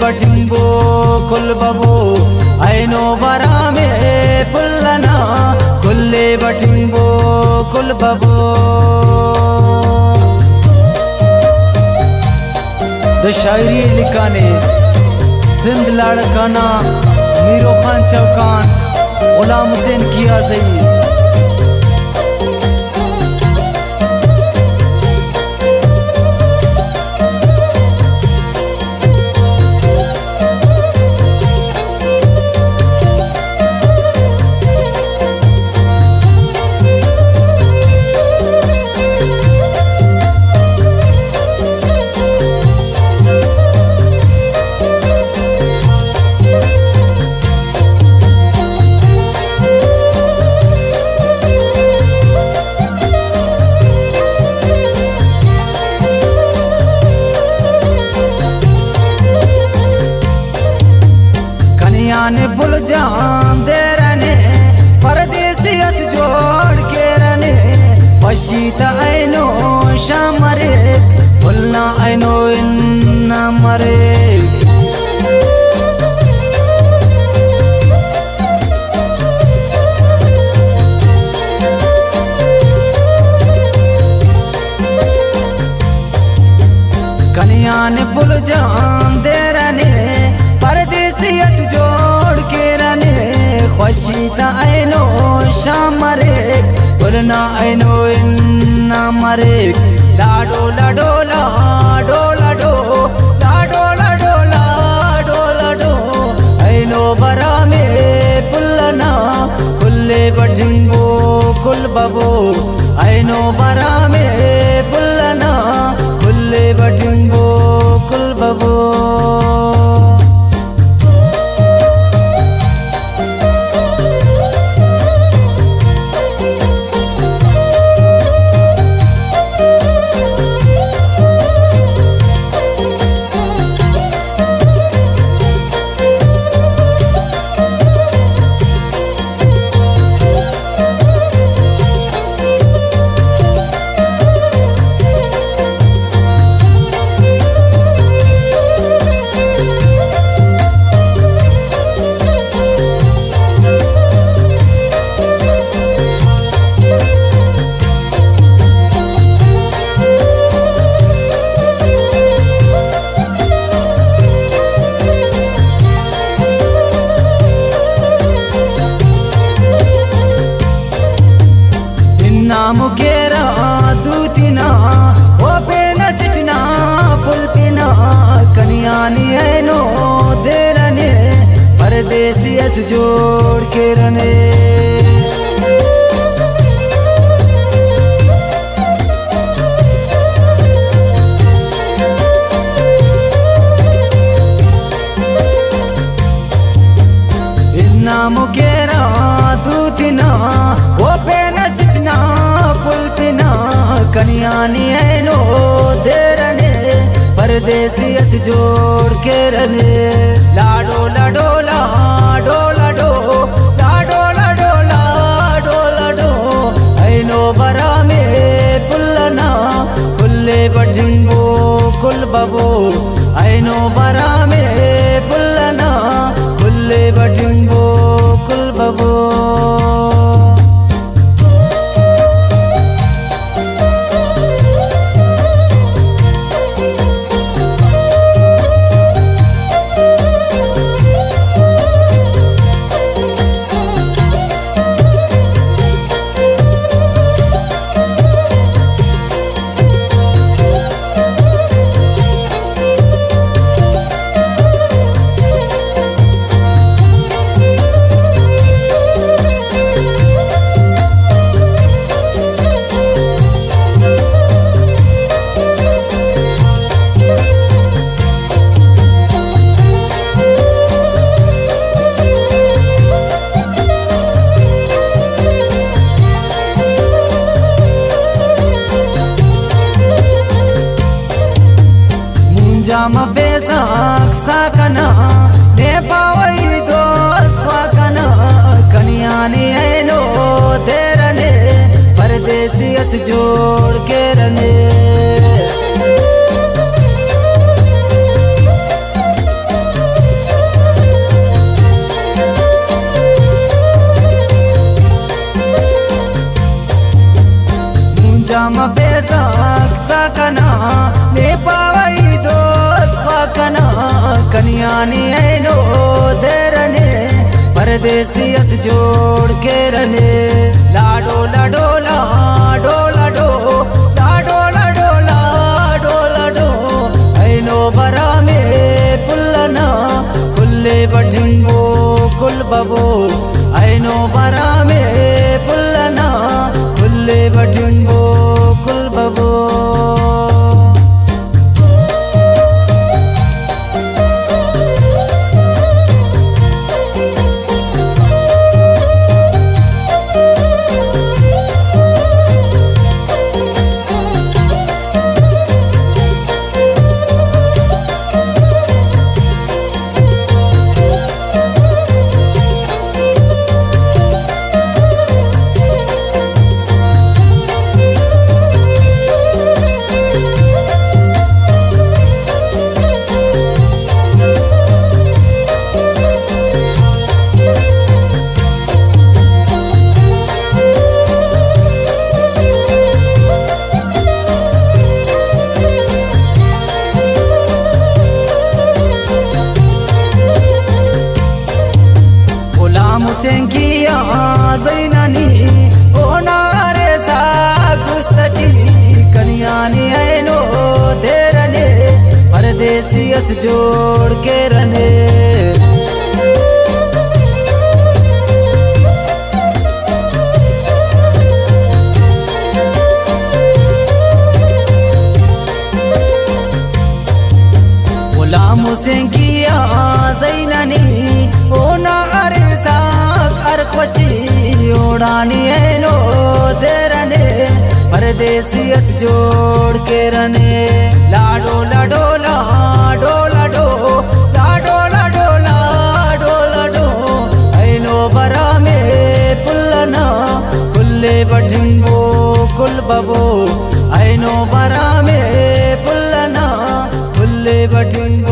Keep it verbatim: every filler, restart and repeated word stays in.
بٹنگو کل ببو، اینو برام پل ئنا کل بٹنگو کل ببو۔ دا شاعری ءِ لکھانے سندھ لاڑکانہ، میرو خان چوکان، غلام حسین کیازئی۔ کنے آن پل جان دیرنے، پردیسی اس جوڑ کیرنے، خوشی تا اینو شام مرے، پل نا اینو ان مرے۔ کنے آن پل جان دیرنے، پردیسی اس جوڑ کیرنے، خوشی تا اینو شام مریک، پل نا اینو ان مریک۔ لاڈو لاڈو لاڈو لاڈو، لاڈو لاڈو لاڈو لاڈو، اینو برامے پل نا کل بٹنگو کل ببو، اینو برامے پل نا کل بٹنگو کل ببو۔ ہنا مکیرہ دوتینا، او پین اسٹ نا پل پنا، کنے آن اینو دیرنے، پردیسی اس جوڑ کیرنے۔ ہنا مکیرہ دوتینا، او پین اسٹ نا پل پنا، کنے آن اینو دیرنے، پردیسی اس جوڑ کیرنے۔ لاڈو لاڈو لاڈو لاڈو، لاڈو لاڈو لاڈو لاڈو، اینو برامے پل نا کل بٹنگو کل ببو، اینو برامے پل نا کل بٹنگو کل ببو۔ مونجا مفیسہ اکسا کنا، نے پاوئی دوست خوا کنا، کنے آن اینو دیرنے، پردیسی اس جوڑ کیرنے۔ پردیسی اس جوڑ کیرنے۔ لاڈو لاڈو لاڈو لاڈو، لاڈو لاڈو لاڈو لاڈو، اینو برامے پلنا کلے بٹنگو کل ببو، اینو برامے پلنا کلے بٹنگو کل ببو۔ غلام حسین کیا زینانی، اونا ریسا گست ٹی کنیانی اینو دیرنے، پردیسی اس جوڑ کیرنے۔ غلام حسین کیا زینانی، اونا ارزاق ہر خوشی اوڑانی اینو دیرنے، پردیسی اس جوڑ کیرنے۔ لاڈو لاڈو لاڈو لاڈو، لاڈو لاڈو لاڈو لاڈو، اینو برامے پلنا کلے بٹنگو کل ببو، اینو برامے پلنا کلے بٹنگو۔